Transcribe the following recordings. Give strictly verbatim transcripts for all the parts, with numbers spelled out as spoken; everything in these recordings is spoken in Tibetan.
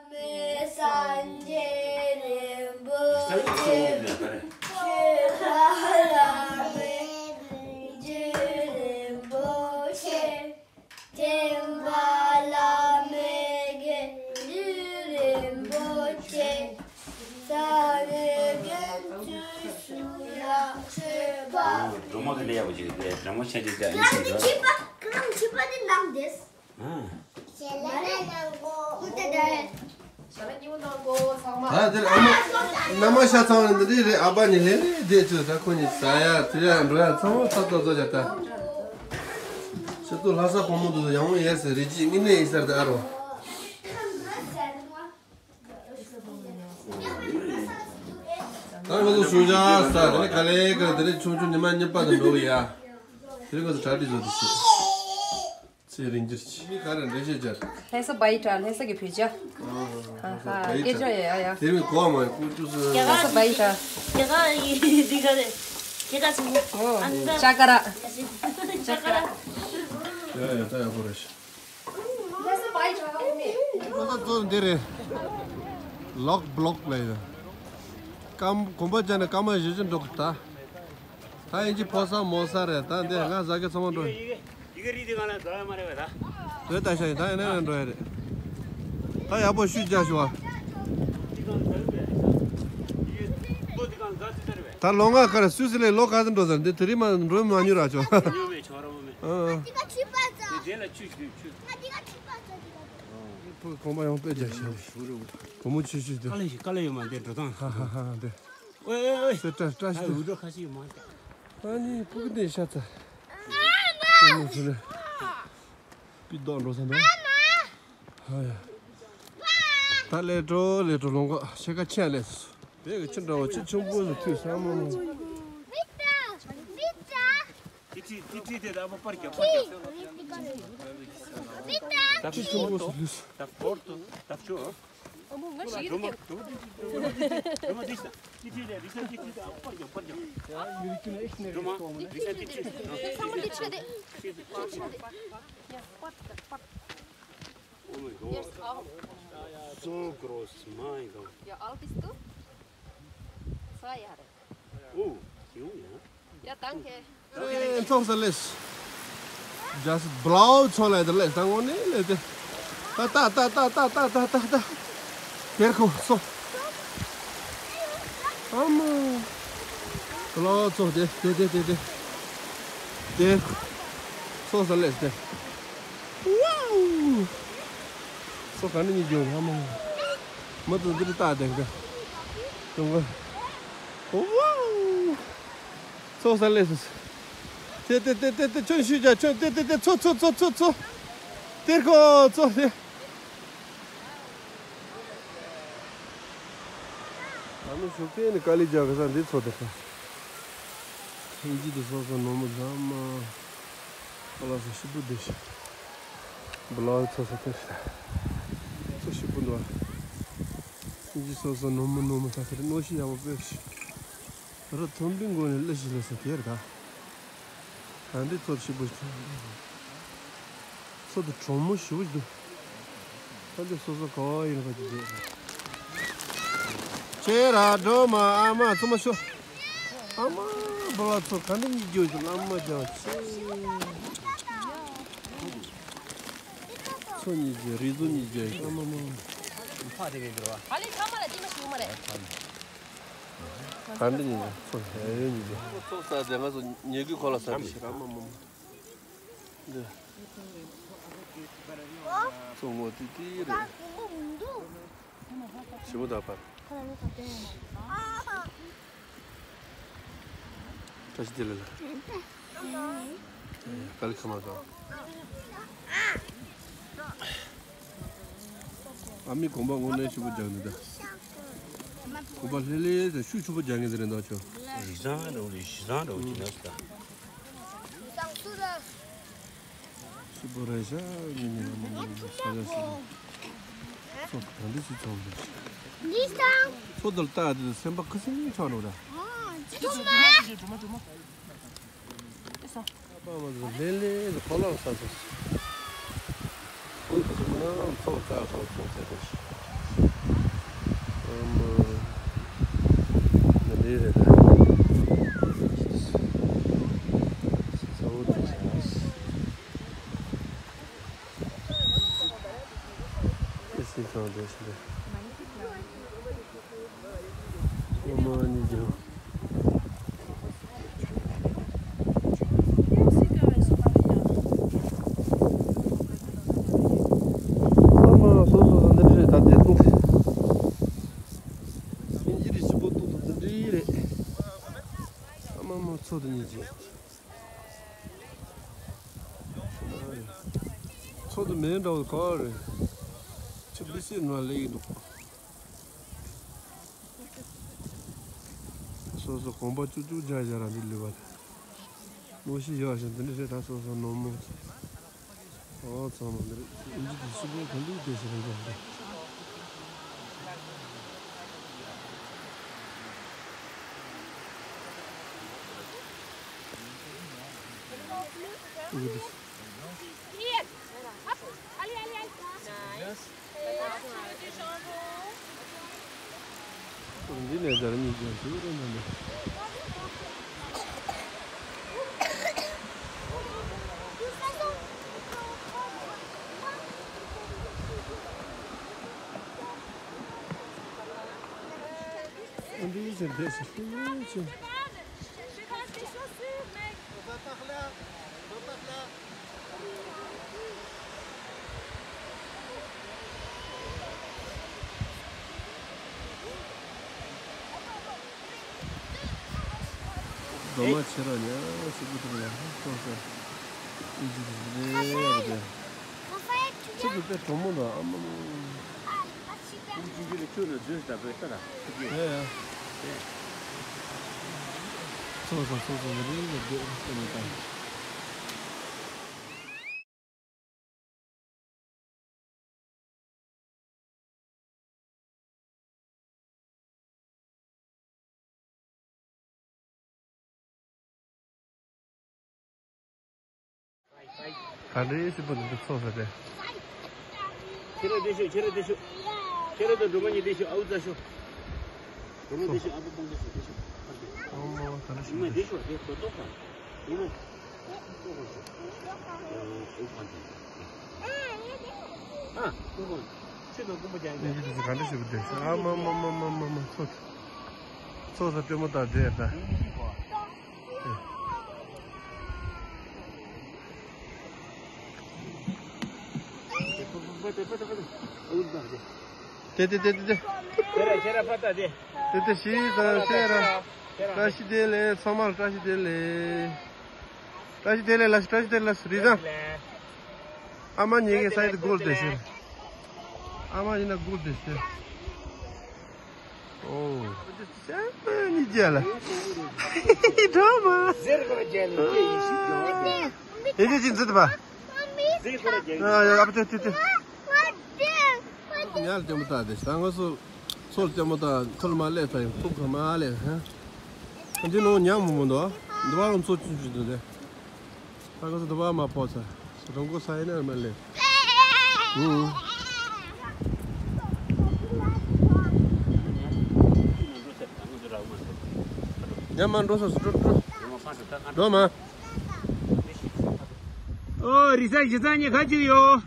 སངས་རྒྱས་རིན་པོ་ཆེ། ཆོས་བདག་བླ་མེད་རྗེ་རིན་པོ་ཆེ། སྟོན་པ་བླ་མེད་རྗེ་རིན་པོ་ཆེ། ས་གནས་དགོན་ཚུལ་སུ་ཡང་ཆོས་པ། སྒྲོལ་མ་གི་ལས་ཡག་པོ་ཅིག་རེད། སྒྲོལ་མ་ཆེན་པོ་ཅིག་ཨ་ནི་ཁྱིམ་དུ། ཁྱིམ་པ་ཁྱིམ་པ་དེ་ནང་དེ། ད་དེར་ཨ་མ་མནའ་མ་ཤ་ཚང་བ་འདི་རེད། ཨ་ཕ་ནི་ལས་རེད་དེ་ཚོ་ད་ཁོ་གཉིས་ཟ་ཡ་འཐུང་ཡ་འགྲོ་ཡ་ཚང་མ་ཐབས་ཏོག་ཏོག་བྱ་ད། ཆུ་ཚོད་ལྷ་ས་གོང་མོ་དུ་ཡང་མོ་ཡས་ཟེར་རེ་ཅིག་ངི་ནས་ཡིན་ཟེར་ད་ཨ་རོ། ད་ང་ཚོ་ཞུ་བྱ་ས་དེ་ནི་ག་ལེ་ག་དེ་ནི་ཆུང་ཆུང་ཉི་མ་གཉིས་པ་དང་འགྲོ་གི་ཡ། དེ་ནི་ང་ཚོ་གྲ་སྒྲིག་བཟོ་དུ་ཞེས། ཚེ་རིང་འགྱུར་གྱི་མི་ག་རེ་འདྲེ་ཤེས་བྱ། ལྷ་ས་བའི་གྲྭ། ལྷ་ས་གི་བོད་ཇ། ཧ་ཧ། སྐད་ཆ་ཡ་ཡ། དེ་མི་གོ་མ་ཀུ་ཅུ་སུ། ལྷ་ས་བའི་གྲྭ། རྒྱ་གར་ཡི་འདི་ག་རེད། རྒྱ་གར་ཆེན་པོ། ཨོ། ཨ་ནི་ད་ཅ་ཀ་ར། ཅ་ཀ་ར། ཡ་ཡ་ད་ཡག་པོ་རེད། ལྷ་ས་བའི་གྲྭ་ག་མེད། ལྷ་ས་ཚོ་འདི་རེད། ལོག་བློག་ལ་ཡོད། སྐམ་གོམ་པ་བརྒྱབ་ནས་སྐར་མ་བཞི་བཅུ་འགྲོ་གི་ད། ད་ཡིན་གྱི་ཕོ་ས་མོ་ས་རེད། ད་འདི་ང་ཟ་གི་ཚང་མ་འགྲོ། ཡི་གེ་རིགས་དེ་ང་ལ་འགྲོ་ཡ་མ་རེད་བས་ད། དོན་ལྟ་ཤ་ཡིན་ད་ཡིན་ན་ཡང་འགྲོ་ཡ་རེད། ད་ཡག་པོ་ཤུས་རྒྱག་ཤོག་ཨ། ད་ལོ་ལྔ་ཁར་སུད་སི་ལེ་ལོ་ག་ཚོད་འགྲོ་ཟེར་འདི་དེ་རིང་མ་འགྲོ་མ་མྱུར་ར་ཆོག་ཨ། ཕུ་གོམ་པ་ཡང་དཔེ་རྒྱག་ཤག་བུ་མོ་ཆུ་ཆུ་དེ། དཀའ་ལས་ཡོད་མ་འདི་འགྲོ་སྟངས། ཧ་ཧ་ཧ་འདི། ཨོའི་ཨོའི་ཨོའི། སེ་བཀྲ་བཀྲ་ཤིས་ཨ་འུ་འགྲོ་ཁ་ཤས་ཡོད་མ་འདི། ཨ་ནི་ཕུ་གུ་འདི་ཤ་ཚ། ཨ་ནི་ཚུ་ནི། པི་ཏོག་འགྲོ་ས་འདུག་ཧ་ཡ། ད་ལས་འགྲོ་ལས་འགྲོ་ལོང་གོ་ཤེ་ཀ་ཆེ་ལས། དེ་གི་ཆུ་འདྲ་བ་ཆུ་ཆུང་པོ་ལ་ཐུག་ས་མོ་མོ། ཏི་ཏི་ཏི་ཏི་ད་ཨ་མ་པར་རྒྱབ་པར་རྒྱབ། ད་ཆུ་ཆུང་པོ་སུ་ལུས། ད་ཕོར་དུ་ད་ཆུ། ཨ་མོ་ང་ཞིག་སྒྲོལ་མ་སྒྲོལ་མ་སྒྲོལ་མ་སྒྲོལ་མ་འདི་ཤ་ཏི་ཏི་ཏི་ད་ཨ་པར་རྒྱབ་པར་རྒྱབ། སྒྲོལ་མ་འདི་ཤ་ཏི་ཏི་ཏི། ཚང་མ་འདི་ཆུ་དེ། ཆུ་དེ་ཆུ་དེ། Oh my God. So gross, my God. Ja, alt bist du? Zwei Jahre. Oh, jung, ja. Ja, danke. ཚོགས་ས་ལེས། ཇ་སི་བླའོ་ཚོ་ལས་དེ་ལས་དང་འོ་ནི་ལས་དེ། ཏ་ཏ་ཏ། དེར་ཁོ་སོ། ཨ་མ། བླའོ་ཚོ་དེ་དེ་དེ་དེ་དེ། དེ། ཚོགས་ས་ལེས་དེ། ཝའོ། སོ་ག་ནས་ཉིད་འགྱོ་ལ་མོ། མ་ཏུ་འདི་རུ་ལྟ་དེ་འགའ། དུང་ག། ཝའོ། ཚོགས་ས་ལེ་སུ། དེ་དེ་དེ་དེ་དེ་ཁྱོད་ཤུལ་རྒྱག་ཁྱོད་དེ་དེ་དེ་ཚོ་ཚོ་ཚོ་ཚོ་ཚོ། དེར་ཁོ་ཚོ་དེ། ཨ་མི་ཤུགས་ཏེ་ནི་དཀའ་ལས་རྒྱག་གི་ས་འདི་ཚོ་དེ་ས། ཨིན་ཇི་དེ་སོ་སོ་ནོར་མོ་ཟ་མ། ཨ་ལ་སོ་ཤི་པུ་དེ་ཤི། བླ་ཚོ་ས་དེ་ཤི། ཚོ་ཤི་པུ་འདུག་ཨིན་ཇི་སོ་སོ་ནོར་མོ་ནོར་མོ་ས་དེ་རི་ནོར་ཤི་ཡག་པོ་དཔེ་ཤི། ར་ཐོན་པའི་མགོ་ནས་གླུ་ཞིག་ལས་ས་དེ་རེད་ད། ད་འདི་ཚོ་ཤི་པུ་ཤི། ཚོ་དེ་གྲོགས་མོ་ཞུ་འདུག་ད་འདི་སོ་སོ་ག་བ་ཡིན་པ་དེ་འདུག་ཁྱེད་ར་སྒྲོལ་མ་ཨ་མ་ཚོ་མ་ཤོ། ཨ་མ་བླ་ཚོ་ག་འདྲ་གཉིས་རྒྱུ་ཞིག་བླ་མ་རྒྱ་ཆེ། ཚོ་གཉིས་རྒྱ་རི་ཚོ་གཉིས་རྒྱ་ཨ་མ་མ། ཕ་དེ་བས་འདུག་བ། ཨ་ལེ་ཚང་མ་ལ་ཅི་མ་ཞུ་མ་རེད། ག་འདྲ་གཉིས་རྒྱ་ཚོ་ཧེ་རེ་གཉིས་རྒྱ། ཚོ་ས་དེ་ང་ཚོ་ཉེ་གི་ཁོ་ལ་ས་དེ་ཤི་ར་ཨ་མ་མ་མ། འདི། ཚོ་ངོ་ཏི་ཏི་རེད། ཞི་མོ་ད་པར། བཀྲ་ཤིས་བདེ་ལེགས་ལ། དཀའ་ལས་ཁ་མ་ཁ། ཨ་མི་གོམ་པ་དངོས་གནས་ཞིབ་པོ་རྒྱག་ནི་ད། གོམ་པ་ལྷེ་ལྷེ་དང་ཤུགས་ཆུང་པོ་རྒྱག་ངེས་ཟེར་རེད་འདུག་ཆོ། རི་བཟང་རོ་རི་བཟང་རོ་ཅི་ན་ད། སུ་པོ་རེ་ཤ་ཉི་ཉི་ར་མ་ཉི་ཉི་ས་ཡ་སི་ཚོ་ག་འདི་སི་ཚོ་འདི། ཚོ་དལ་ལྟ་དེ་སེམས་པ་ཁུ་སིམ་ཆགས་འགྲོ་ད། ཨ་པ་མ་ཟི་ལེ་ལེ་གི་ཕོ་ལག་ས་ཚོ། ཁོ་ཚོ་ན་ཚོ་ད་ཁོ་ཚོ་ཚེ་ཏེ་ཤི། ཨ་མ། འདི་རེད་ད། ཚ་བོ་དེ་ཤ། ཨེ་སི་ཚང་དེ་ཤ་རེད། ཨ་མ་གཉིས་ཀྱང་། ཨ་མ་སོ་སོ་སོ་འདི་འདྲ་རེད་ད་དེ་དུང་། ཨིན་ཇི་རེད་ཞིམ་པོ་ཏོག་ཏོག་འདི་འདྲ་རེད། ཨ་མ་མ་ཚོ་དེ་གཉིས་ཀྱི། ཚོ་དེ་མེད་འདྲ་བོ་ག་བ་རེད། ཆུ་འདི་སེ་ནང་ལེགས་འདུག་སོ་སོ་གོམ་པ་ཅུ་ཅུ་བརྒྱ་བརྒྱ་ར་འདི་ལུས་པ་ལ། མོ་ཤི་ཡོད་ཞིང་འདི་འདྲ་རེད་ད་སོ་སོ་ནོར་མོ། ཨོ་ཚང་མ་འདི་རེད། ཨིན་ཇི་དེ་ཤི་བོ་ག་འདི་དེ་ཤི་རེད་འདི། ཨིན་ཇི་དེ། འདི་ནས་ཟེར་གཉིས་ཀྱང་ཞུ་རེ་མ་ནི། འདི་ཟེར་འདི་ཟེར་ཤེས་ཆེ། རྡོ་མ་ཆེ་ར་ཉག་ཞིག་པོ་དེ་ལ་ཧ་ཅང་ས། ཨིན་ཇི་དེ་ཟེར་རེད་ཡ་རེད། ཁྱེད་ཀྱི་དཔེ་གྲོགས་མོ་དང་ཨ་མ་མ། ཁྱེད་ཀྱི་ཁྱོད་ནས་བཟོས་ད་བས་ད་ར། ཡ་ཡ། ཚོགས་ས་ཚོགས་ས་མི་རིང་ལ་བསྡད་ས་མི་དང་། ག་འདྲའི་སྲིད་པོ་འདི་ཚོགས་ས་དེ། ཁྱེད་རང་བསྡད་ཤོག་ཁྱེད་རང་བསྡད་ཤོག་ཁྱེད་རང་དང་སྒྲོལ་མ་གཉིས་བསྡད་ཤོག་ཨ་འུ་ཙ་ཤོག་སྒྲོལ་མ་བསྡད་ཤོག་ཨ་ཕོ་སྤང་བསྡད་ཤོག་བསྡད་ཤོག་ཨ་མ་ག་འདྲ་ཞིག་ཉི་མ་བསྡད་ཤོག་དེ་ཏོག་ཏོག་ག་ཉི་མ་ཏོག་ཏོག་ག་ཨ་འུ་ཕ་འདི་ཨ་ཏོག་ཏོག་ཁྱེད་དང་རྐུན་མ་རྒྱག་ཡིན་ཨ་འདི་ག་འདྲ་ཞིག་བསྡད་ཤོག་ཨ་མ་མ་མ་མ་མ་མ་ཚོགས། ཚོགས་ས་སྤྲེལ་མོ་དང་འདྲེས་ད། ཏེ་ཏེ་ཏེ་ཏེ་ཏེ། ཏེ་ཏེ་ཏེ་ཏེ་ཏེ། ཏེ་ཏེ་ཤི་ད་ཤེ་ར། བཀྲ་ཤིས་བདེ་ལེགས་ཚང་མར་བཀྲ་ཤིས་བདེ་ལེགས། བཀྲ་ཤིས་བདེ་ལེགས་ལ་བཀྲ་ཤིས་བདེ་ལེགས་རི་ཟང་། ཨ་མ་ཉེ་གེ་སའི་དུ་སྒུར་དེ་ཟེར། ཨ་མ་ཡིན་ན་སྒུར་དེ་ཟེར། ཨོ། ཨ་ནི་རྒྱལ་ལ། འགྲོ་མ། ཟེར་གོ་རྒྱལ་ལ་ཡེ་ཡེ་ཤི་ཡོང་། ཡེ་ཤི་ཅིག་འཛུལ་ཏེ་པ། ཟེར་གོ་རྒྱལ་ལ། ཨ་ཡ་ཨ་པ་ཏེ་ཏེ་ཏེ། ཉལ་ལྟད་མོ་ལྟ་དེ་ད་ང་སོ། ཚོ་ལྟད་མོ་ལྟ་ཐུར་མ་ལས་ད་ཡང་ཐུག་ག་མ་ལས་ཧ། འདི་ནོ་ཉམས་མོ་མོ་འདུག་འདི་བ་རུ་མཚོ་ཆུང་ཆུང་འདུག་དེ། ད་ག་ཚོད་འདི་བ་མ་ཕོག་ཚར། རང་མགོ་ས་ཡིན་ན་མ་ལས། ཨུ། ཉམས་མ་འགྲོ་སོང་སོང་འགྲོ་འགྲོ། འགྲོ་མ། ཨོ་རི་ས་གཞི་ཚང་གཉིས་ཁ་གཅིག་ཡོད།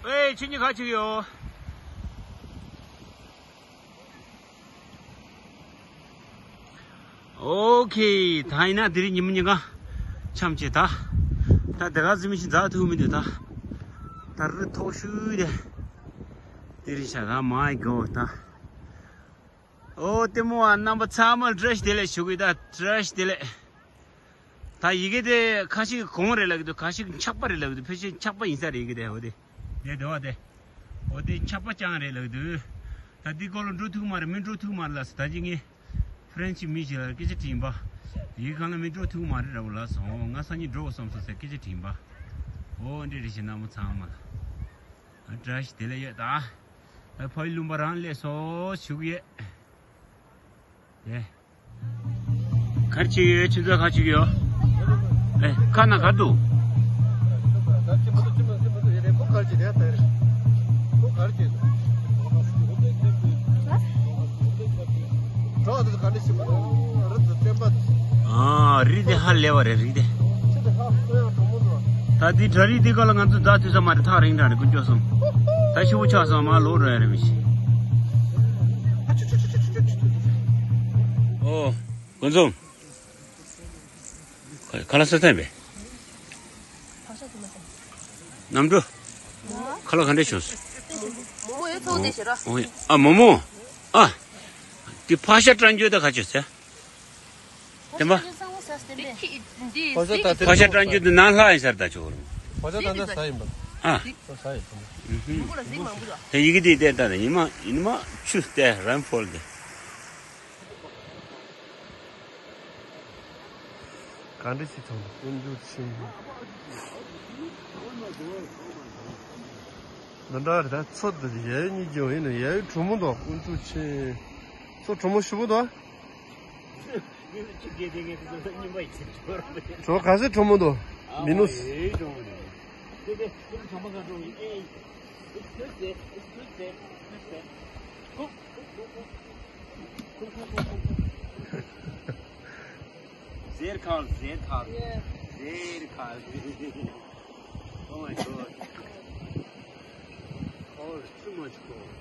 ཨེ་ཁྱེད་གཉིས་ཁ་གཅིག་ཡོད། ཨོ་ཁེ། ད་ཡིན་ན་དེ་རིང་ཉིན་མོ་ཉིན་གང་འཆམ་བྱེད་ད། ད་དེ་ག་ཟི་མི་ཞིག་འཛག་ཐུབ་མི་འདུག་ད། ད་རི་མཐོ་ཤོས་དེ། དེ་རིང་ཤ་ག་མའི་གོ་ད། ཨོ་ལྟད་མོ་བ་རྣམ་པ་ཚང་མ་བཀྲ་ཤིས་བདེ་ལེགས་ཞུ་གི་ད་བཀྲ་ཤིས་བདེ་ལེགས། ད་ཡི་གེ་དེ་ཁ་ཤས་གོང་རེད་ལབ་ཀྱི་འདུག་ཁ་ཤས་འཁྱག་པ་རེད་ལབ་ཀྱི་འདུག་ཕལ་ཆེར་འཁྱག་པ་ཡིན་ས་རེད་ཡི་གེ་དེ་འོ་དེ། དེ་དེ་བ་དེ། འོ་དེ་འཁྱག་པ་རྐྱང་རེད་ལབ་ཀྱི་འདུག་ད་འདི་སྐོར་ལ་འགྲོ་ཐུབ་མ་རེད་མི་འགྲོ་ཐུབ་མ་རེད་ལབ་སོང་ད་ཅི་ངས། ཧྥ་རན་སི་མི་ཞིག་ལ་སྐད་ཆ་དྲིས་ཡིན་པ། ཡི་གེ་གང་ལ་མི་འགྲོ་ཐུབ་མ་རེད་ར་བ་ལབ་སོང་ང་སང་ཉིན་འགྲོ་དགོས་བསམ་སོང་ཟེར་སྐད་ཆ་དྲིས་ཡིན་པ། འོ་འདི་རེད་ཤི་ན་མོ་ཚང་མ་ལ། བཀྲ་ཤིས་བདེ་ལེགས་ཡོད་ད། ཕ་ཡུལ་ལུང་པ་རང་སླེབས་སོ་ཞུ་གི་ཡོད། ཡེ། གར་ཅིག་ཡོད་ཆུ་ཚོད་གར་ཅིག་ཡོད། ཨེ་ཁ་ན་གར་འདུག་ཁོ་གར་ཅིག་རེད་ད། ཁོ་གར་ཅིག་འདུག་ཨ། རི་དེ་ཧ་ལས་པ་རེད། རི་དེ། ད་འདི་བྲག་རི་འདི་སྒང་ལ་ང་ཚོ་ཟླ་དུས་ས་མ་རེད། ཐག་རིང་དྲགས་རེད། དཀོན་མཆོག་གསུམ། ད་ཤི་བོ་ཆགས་སོང་། མར་ལོག་འགྲོ་ཡ་རེད། མི་ཤེས། ཨོ། དཀོན་མཆོག་གསུམ། ཁ་ལག་སོ་ཐན་པས། གནམ་གྲུ། ཁ་ལག་ག་འདྲ་བྱུང་སོང་། མོ་མོ་ཡོད་ཚོགས་དེ་ཞེ་ར། ཨོ་ཡ། ཨ། མོ་མོ། ཨ། འདི་ཕག་ཤ་སྐྲན་རྒྱུ་དེ་ག་ཅོ་ཟེར། དེ་མ། ཕག་ཤ་སྐྲན་རྒྱུ་དེ་ནང་ལྷག་ཡིན་ས་རེད། ད་ཆོག་རུང་། ཕག་ཤ་ད་ལྟ་ཟ་ཡིན་པ། ཨ། ཟ་ཡིན་པ། ཨུ་ཧུ། དེ་ཡི་གེ་དེ་བལྟས་ད་ནི་ཉི་མ་ཉི་མ་ཆུ་དེ་རན་ཕོལ་དེ། ག་འདྲ་ཞིག་ཚང་དཀོན་མཆོག་གསུམ། འདི་འདྲ་རེད། ད་མཚོ་འདི་ཡ་ཡོ་གཉིས་ཀྱི་ཡིན་ན་ཡ་ཡོ་གྲུ་མོ་འདུག་དཀོན་མཆོག་གསུམ། མཚོ་གྲུ་མོ་ཞེ་པོ་འདུག་གྲུ་ག་ཚོད་གྲུ་མོ་འདུག་མི་ནུས། ཟེར་ཁང་། ཟེར་ཁང་། ཟེར་ཁང་། Oh my God. Oh, it's too much cold.